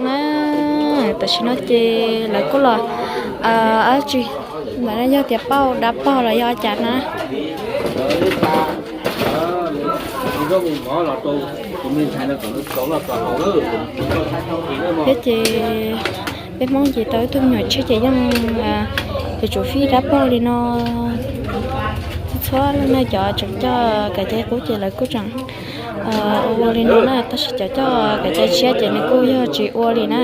Na, tam sim no ces lawv kuj los, ab tsi, ntawm no yog tias pauj dab pog los yog cas na. Thiab ces peb Hmoob ces tau ib tug me nyuam tshiab ces yeej yuav tsum fij dab pog li no. Txhua leej na cov tseem coj kev cai qub ces lawv kuj tseem ua li no na, tab sis cov coj kev cai tshiab ces nws kuj yog tsis ua li na.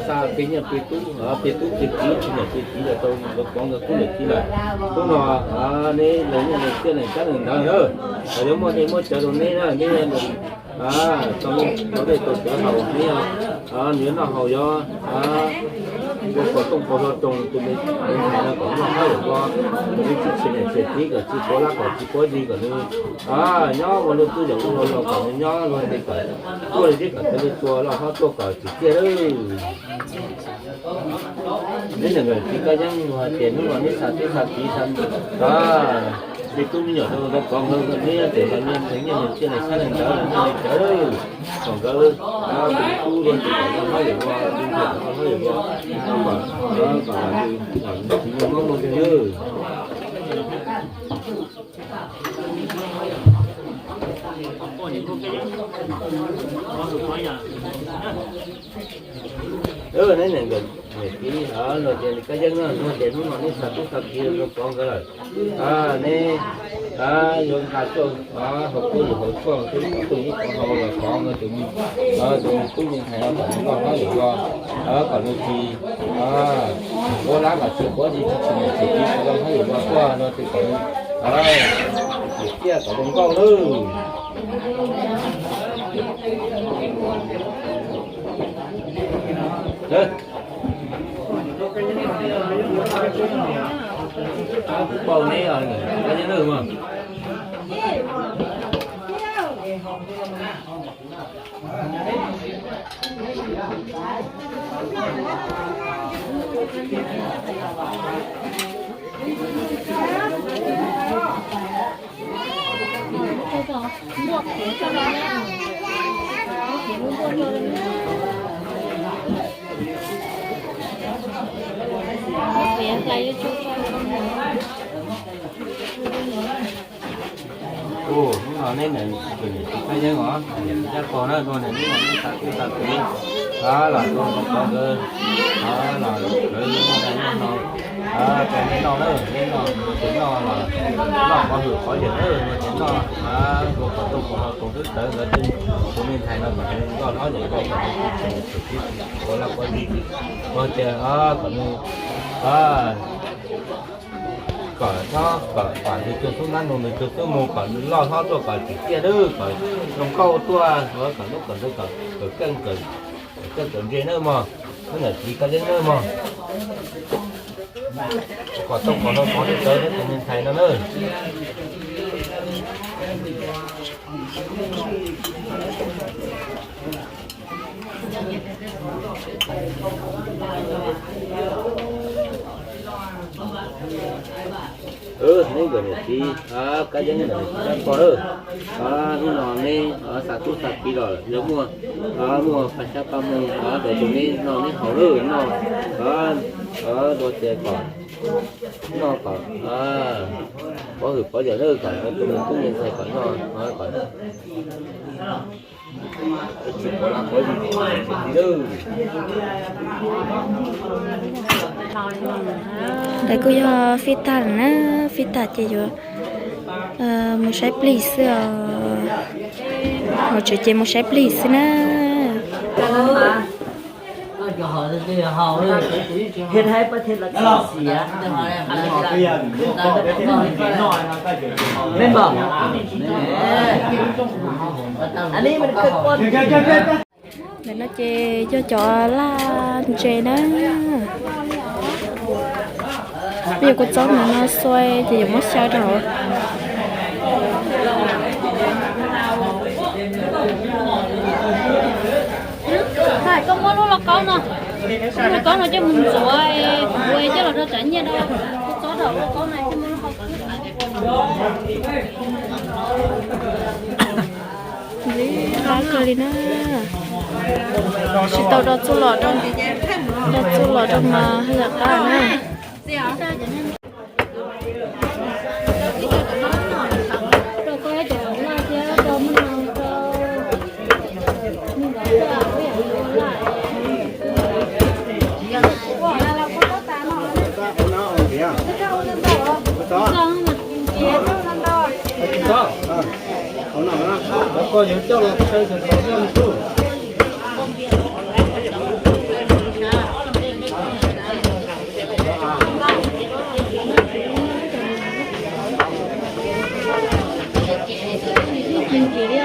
Xa peb nyiaj peb tub, peb tub peb kiv, tsis nyiam peb kiv los tau nkawd pov nkawd kub nkawd kiv lawm. Hnub no neb lawv nyiaj lawv txiaj nees kab nees ntawv na, lawv yuav muaj dej muaj cawv rau neb na, neb tau dej tau cawv haus neb, nws yuav noj haus yog ua kom tooj kom hlo roos tus me ntxhais no kom noj hlob yawm vos, kom nws tsis txhiam niam txhiam txiv, kom tsis puav lab kom tsis puav zis, kom nws nyob ua luag tub yawm ua luag laus, kom nws nyob luag ntej kom tuaj li teb kom tawv li tua loj hlob tuaj kom tsim txiaj lawm. Neb niam nkawm txiv Kab Yeeb hais tias hnub no neb xa tub xa kiv xa, neb tub me nyuam rau nkawd pov nkawd, neb tias los nyiaj nyiaj nyiaj txiaj nees kab nees ntawv los nyiaj nees cawv lawm, kom nkawd tus me tub luag ntej kom noj hlob yawm vos, tus ntxhais kom noj hlob yawm vos, kom kom kom tsis muaj mob muaj nkeeg lawm. Neb niam nkawm niam txiv los tias Kab Yeeb no, neb tias hnub no neb xa tub xa kiv rau pov nkawd lawm, neb yuav nqa tuaj hauv kuab yus hauv tshuaj, tus ib qho hau los pov nkawd tus me, tus me tub me ntxhais no kom nws noj hlob yawm vos, kom nws tsis puav lab kom tsis puav zis, tsis txhiam niam txhiam txiv, kom noj hlob yawm vos tuaj no ces kom nws tsim txiaj kom zoo nkauj lawm. Kuv pauj neb, Kab Yeeb na. Hnub no neb niam txiv Kab Yeeb os, niam txiv Kab Pog na, hnub no neb niam neb xa tub xa kiv los rau pov nkawd, los lawv noj nqaij noj hlau rau neb noj na, neb noj, tus noj los noj qhov hwm qhov yawm na, tus noj ua kom tooj kom hlau toom twb tawv nkawd tus me ntxhais no kom nws nkauj hlob yawm nkauj kom nws tsis txhiam niam txhiam txiv, tsis puav lab puav zis, ua tias kom nws kom nws txhob kom nws cuag xub nab nug nws cuag xub mus, kom nws loj hlob tuaj kom tsim txiaj na, kom zoo nkauj tuaj, kom lub kom ntawd kom keej kom ntse na mog, neb niam txiv Kab Yeeb na mog. Kom tooj kom hlau pov twb tawv neb tus me ntxhais no na. Neb nkawm niam txiv Kab Yeeb, niam txiv Kab Pog na, hnub no neb xa tub xa kiv los yog muaj, muaj paj xyab paj moog rau tus neb noj neb haus lawm, noj dua tias kom noj kom pov hwm pov yawm lawm, kom tus me tub me ntxhais kom noj kom tsis pov lab pov zis lawm. Ntawd kuj yog fij tag lawm na, fij tag ces yuav mus saib plig xwb os. Hauv tsev ces mus saib plig xwb na. Ntawm no ces yog cov laj ntses na. Peb yuav kua txob ntawm no xuas ces yuav muab xyaw rau hauv. Koj muab lub lauj kaub no, lub lauj kaub no coj mus ntxuav, ua coj los rau tsav nyiaj rau kua txob rau lauj kaub no. Qab kawg li na. Tsis tau do txuj lom rau, do txuj lom rau mas haj yam qab na.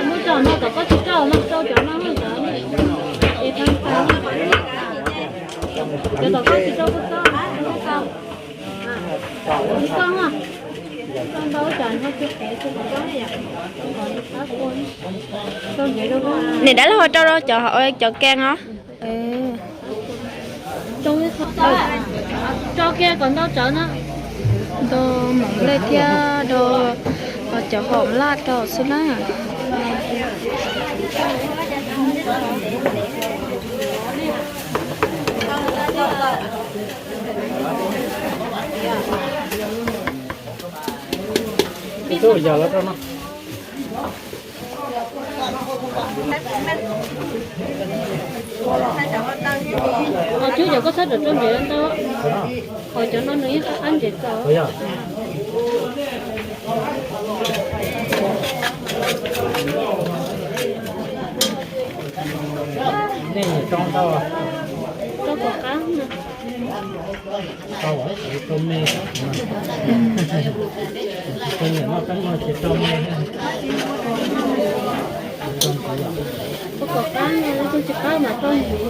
Muab rau no kom koj tsis rau no, rau cov no na. Cov tom koj tsis rau koj txob, koj txob. Niam dab laug ho rau rau cov, cov kees os. Rau kiag kom ntau tsawv na. Ntau mov lej thiab rau cov hom laj rau xwb na. Ib tug yog lawv rau no. Ho tub cov koj txhob rau rau ntsev ntau, ho cov no nws yeej qab ntsev txaus. Nej rau ntau, rau kom qab na. Tau, tau me, tsis tau nyiam noj kab noj tsis tau me. Tau kom qab, tsis qab mas tau ntxiv.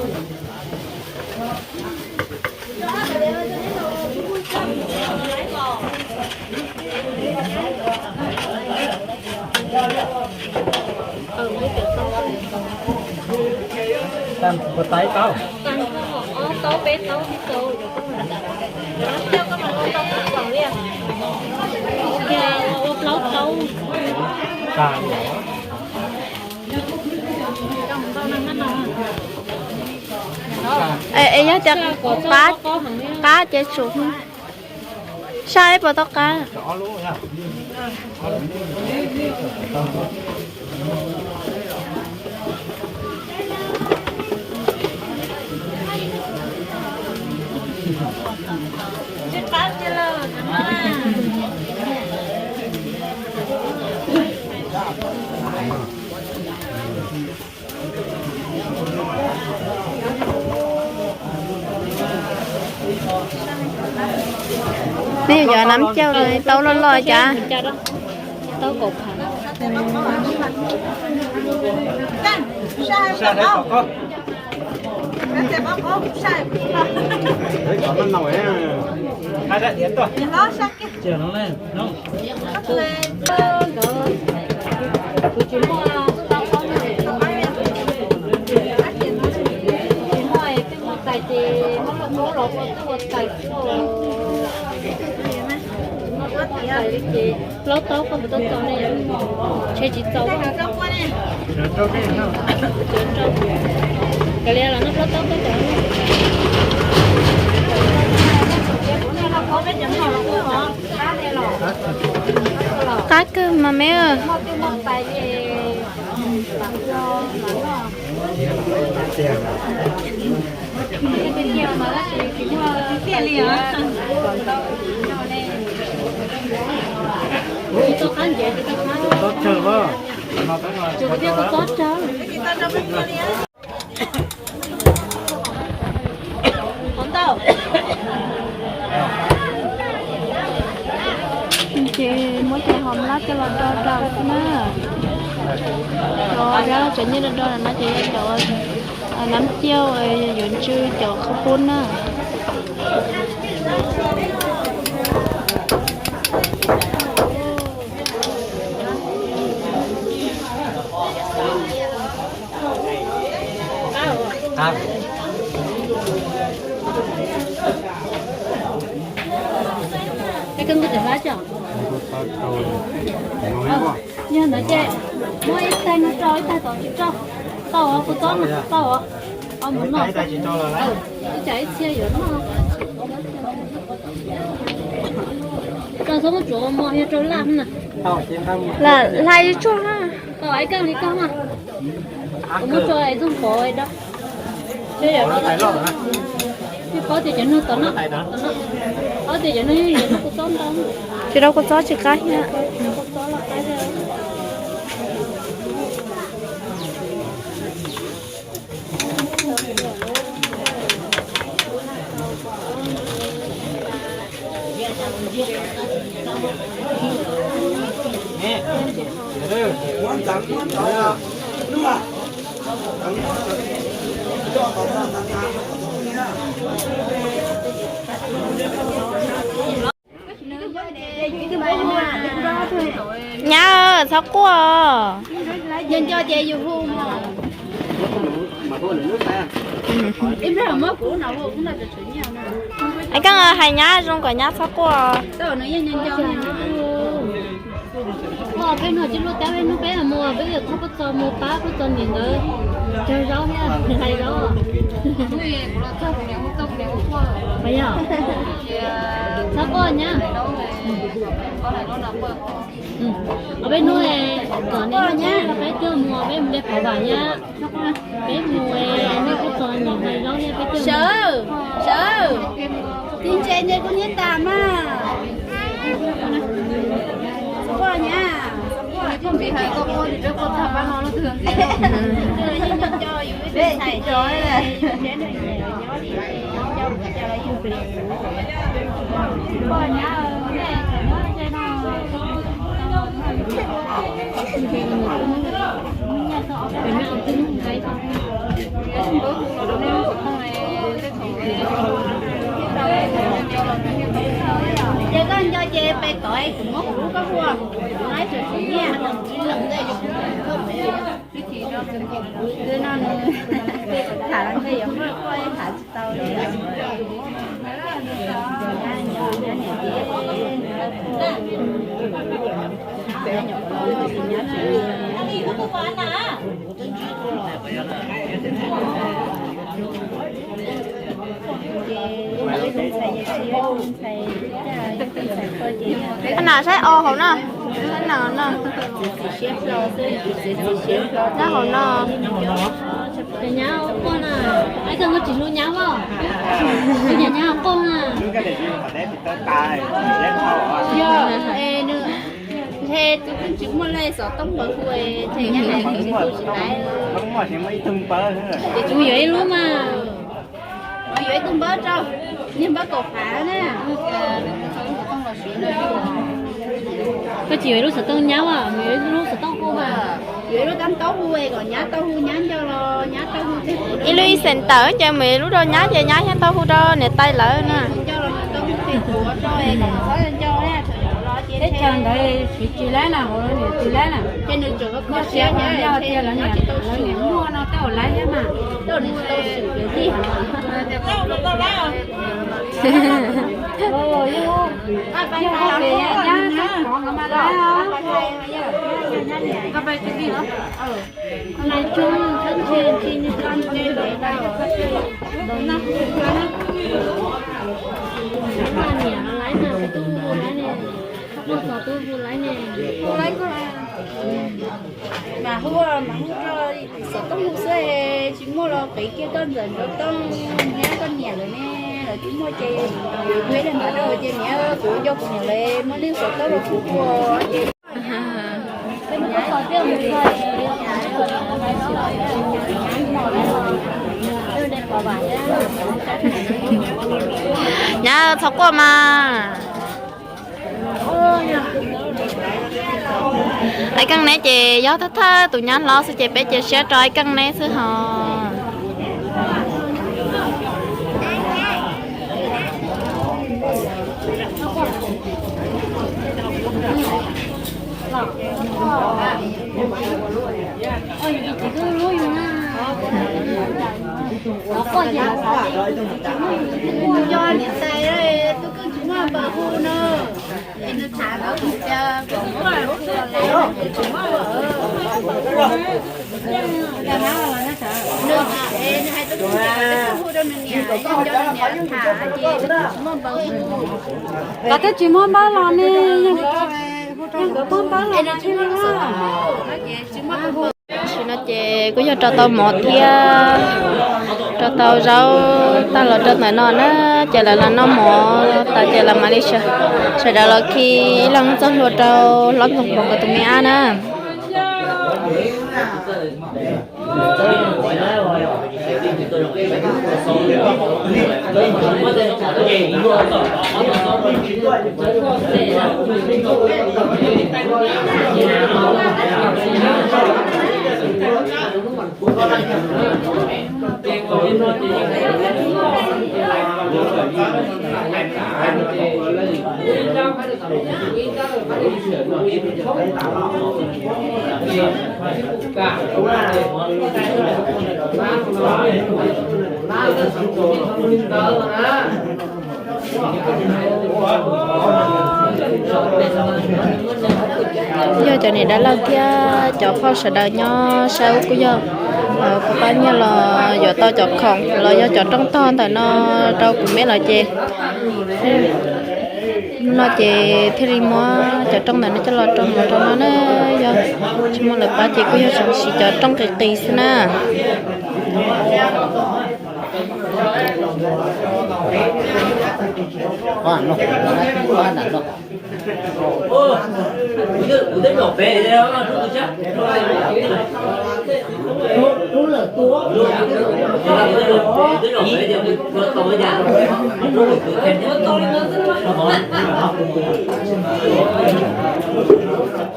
Tau, tau, tau, peb tau, tau, tau, tau. Es yog tias qab, qab ces tsum. Saj ib puas tau qab? Nej yuav cov nab cauj tau loj loj cas? Kuv tsis muaj, tsis muaj, twb muaj tais ces muab los muab los ua twb ua tais xwb. Plaub taub koj puas tau txaus ne? Ntshe tsis txaus. Kav liam los noj plaub taub koj cov. Qab kawg mas me. Ces muab cov hom lab coj los do rau xwb na. Cov dab laug tseem nyiam do do no ces yog cov nab cauj, yuav ntsw cov qhaub poob na. Yog ntawd ces muab ib tag no rau, ib tag tod tsis rau. Tau os, kuv txob no tau os. Mus noj, ib tag ib txhia yuav noj. Tau txhob muab tsuav mos, yog rau laj na. Lam hlais tsuag na. Tau ib koj li koj na. Kuv muab tso es txoog pov da. Tsis paub tias cov nug tom no, paub tias cov nug yeej yuav noj kuv txob ntau. Tsis rau kuv txob tsis qab thiab. Nyab, txhob quaj. Es koj hais nyab zoo kom nyab txhob quaj. Peb no tsis luaj tab, peb hnub peb mus peb yuav thauj koj txo mus pab koj txo niam ntawd cog zaub thiab hlais zaub. Txhob quaj nyab. Os, peb hnub kom niam nyab peb tuaj mus, peb mus de pov vam nyab. Peb mus, nej kuj txo niam hlais zaub thiab peb tuaj. Sawv, sawv, tig ntse ntse kuv niam tas mas. Txhob quaj nyab. Koj ntxiv hais koj quaj tsis txhob quaj tag pab no leej twg ntxiv. Ces koj nco ces peb tod kuv muab kuv lub koj hu, kuv laib tseem tsis nyiaj. Twb no nws tham ntej yuav muab koj tham tsis tau li. Nas saib o hauv no, saib nas no. Nyob hauv no. Nyab quaj na, ib tug muaj tsis hlub nyab os. Nyab quaj na. Yog, nws ntshe tus twb tsis muaj lej xov tooj npaws hu, ntshe nyab hais tsis hu tsis laiv. Ces tsis yuav ib lub mas. Yuav ib tug npawb rau, niag npawb kaum phav na. Koj tsis yuav ib lub xov tooj nyab as, yuav ib lub xov tooj hu mas. Yuav ib lub tab taub hu kom nyab tau hu, nyab nco los nyab tau hu tej. Ib lub ib xees tawm ces mus ib lub rau nyab ces nyab thiaj tau hu rau niam tais lawv na. Teb chaws ntawd siv tsis laib na, hauv niam tsis laib na. Muaj siab nyob tias lawv niam, lawv niam muaj no tej zaum laib thiab mas. Yog tias nyab tov nkawd mas laib os. Mas hu, mas hu rau xov tooj hu xwb, tsis muaj los qiv kiag koj ntxawm nraug tooj thiab koj niam lawv ne, lawv twb muaj ces yuav peb daim npav rau ces niam kuv nco kuv niam lawv muaj lej xov tooj rau kuv hu ces. Nyab txhob quaj mas. Ib keeb neb ces yog thawj thawj tus nyab hlob xwb ces peb cia siab rau ib keeb neb xwb hos. Nco niam tais, tus koj tsis muaj Los twb tsis muab npawb los ne, yog nkawd muab npawb los thiaj li na. Tam sim no ces kuj yog rau tau mov thiab rau tau zaub tag los rau ntawm no na, ces lawv los noj mov tas ces lawv mam li sawv daws los khi ib leeg txoj hlua rau hlob Ntxoog Pov nkawd tus me ab na. Yog cov niam dab laug thiab cov phauj sawv daws nyob saib ub kuj yog pab nyiaj los yuav tau cov khoom los yog cov rooj tog ntawm no rau kuv me los ces hnub no ces thiaj li muab cov rooj ntawm no coj los rau mus rau no na. Yog tsis muaj lawv pab ces kuj yog tseem siv cov rooj qis qis xwb na.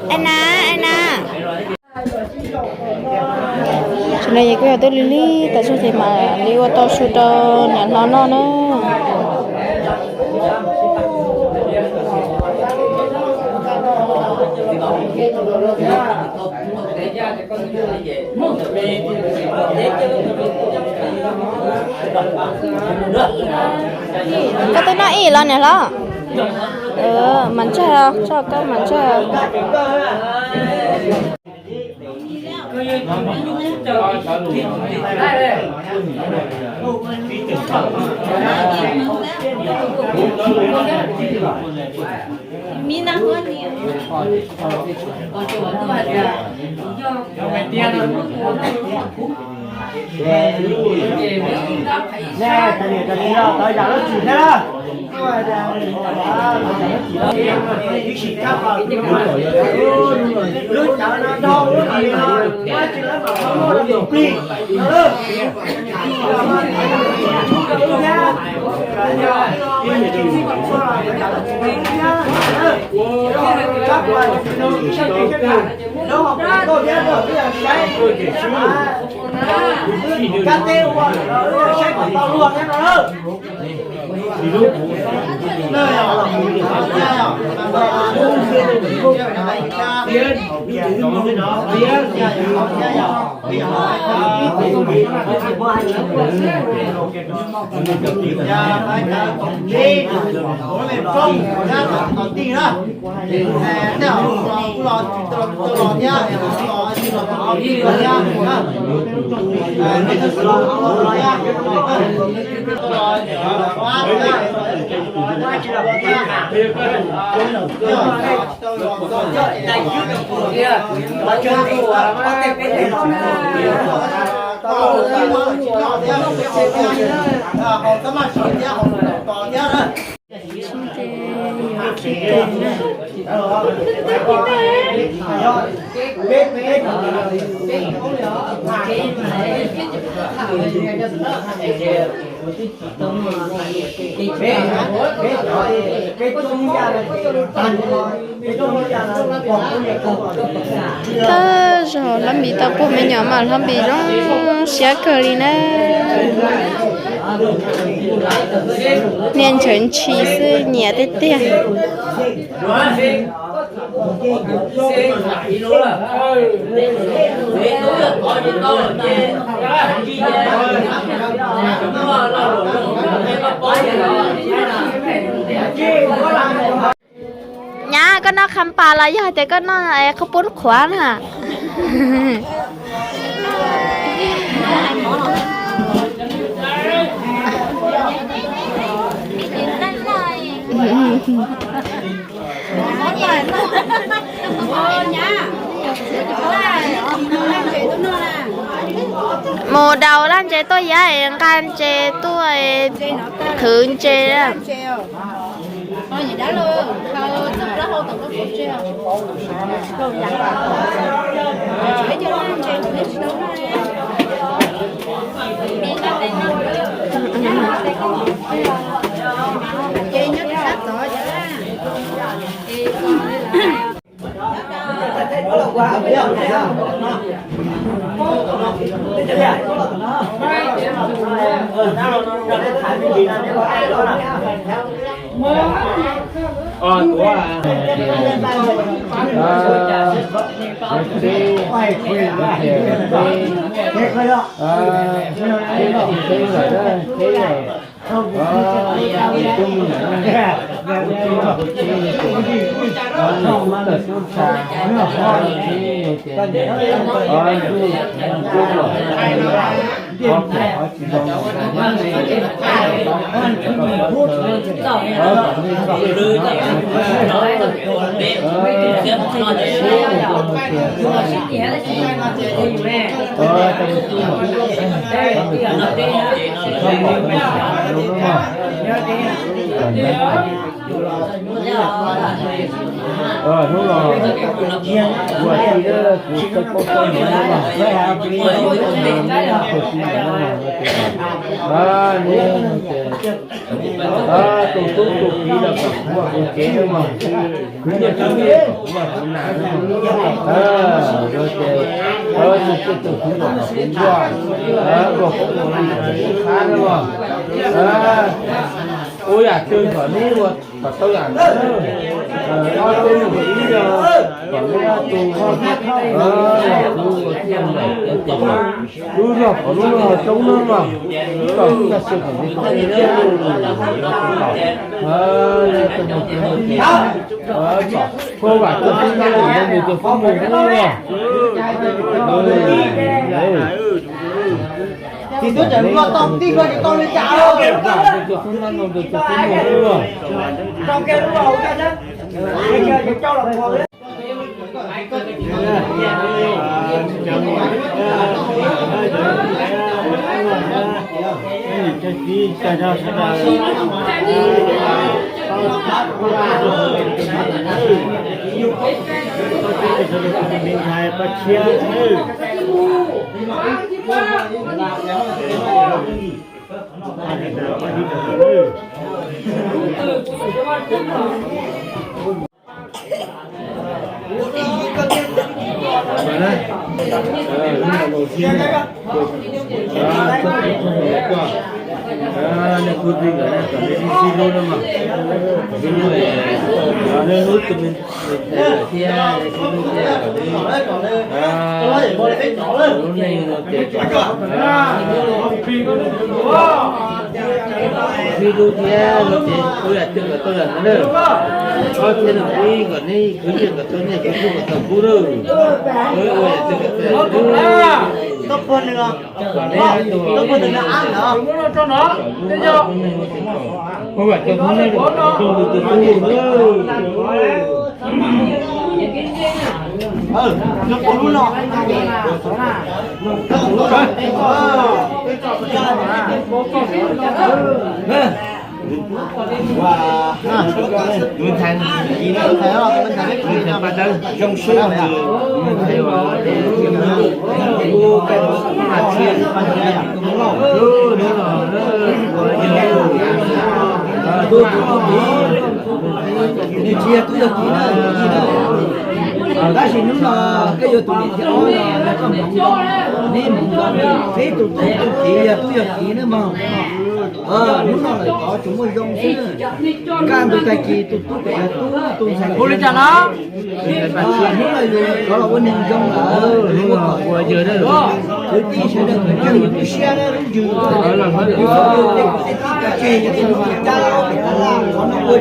Ai na, ai na. Tam sim no ces kuj yog twb lig lig tas zog ces mam li ua tau su rau niam hlob noj na. Koj twb noj ib los niam hlob? Mas ntsawg, tso koj mas ntsawg. Tag zog hlob Npis tau pog me nyuam mas hlob Npis zoo siab kawg li na. Niaj ntshaw ntshis xwb nyiam tiag tiag. Koj noj khab pas los yog tias koj noj qhaub poob qhuav na? Mus daus laj ntses tuaj yab es nqa ntses tuaj, qhwv ntses. Hnub no ua si kuv tau paub tau hnov no los, tus tub tus kiv los kom kuv ua kuv cev no mas, kwv tij tub kom kuv ua kuv nam no mas, ces tus tub tus kiv los kom kuv ua, ua kuv ua li tus tub qab no mas. Ua yam twg kom neb ua kom tau yam ntawd. Ob peb mus ib yog kom neb ob tug, kuv ua tij ntawm ua ces lub zog kom lub zog coob na mas, ib tog xwb tag xwb kom neb tau ib yam, kom pab vam cov tub nab nws cov tub mus na. Tis tub tseem luaj tau tij koj tsis tau li cas. Rau kiag lub hauv coj na. Lub neej no ces sib hlub thiab no ces ua yam twg kom tau yam ntawd na. Ob txhiab no ib kom neb khwv nyiaj kom tau nyiaj, khwv kub kom tau kub na. Ua yam twg kom tau yam ntawd. Kom neb ua yam twg kom tau yam ntawd. Nws tsis yog tub yog kiv na, tab sis hnub no koj yuav tus niam thib ob no yog koj hmoov, neb hmoov nkaus, peb tus tub tus kiv yog tub yog kiv na mog. Hnub no lawm tod tsuas muaj zoo xwb. Kaj ntug tag kis tus tub kom yog tub, tus ntxhais kom yog ntxhais. Hnub no yus rov los ua neeg zoo lawm, ua kom ua yawg kwv tij sawv daws kom ntseeg lub siab lub ntsws, yus tej kwv tej tij pov tseg yus tej lus caj laj qhov no. Los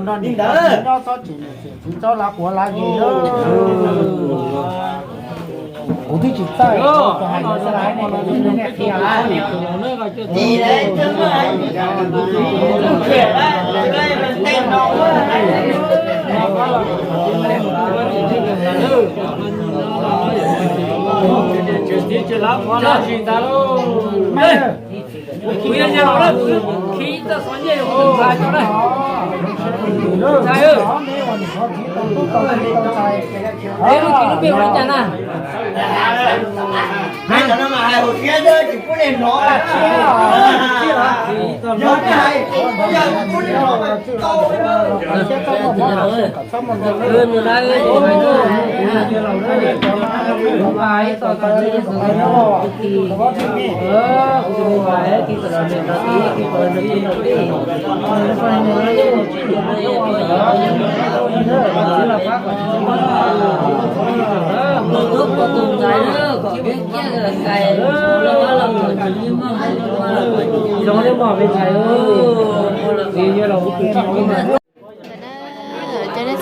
nrog niam txiv nyob txhob tsim niam txiv txhob lav quav lav yig. Kuv twb tsis txawj, hais ntawd xwb, niam qhia lawm. Kuv yog yawg laus lawm, kuv khi txoj xov nyiaj rau kuv tus ntxhais tso na. Ntxhais, peb lub tsis lub npe ua li cas na? Ntawm no, cov nej txhua leej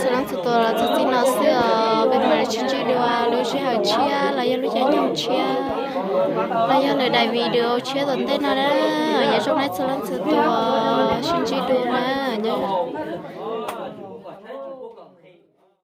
txhua tus los txog txij no xwb os, peb mam li sib ntsib dua lub sij hawm tshiab los yog lub caij nyoog tshiab los yog lwm daim video tshiab tom ntej no na. Nyob zoo nej txhua leej txhua tus, sib ntsib dua na.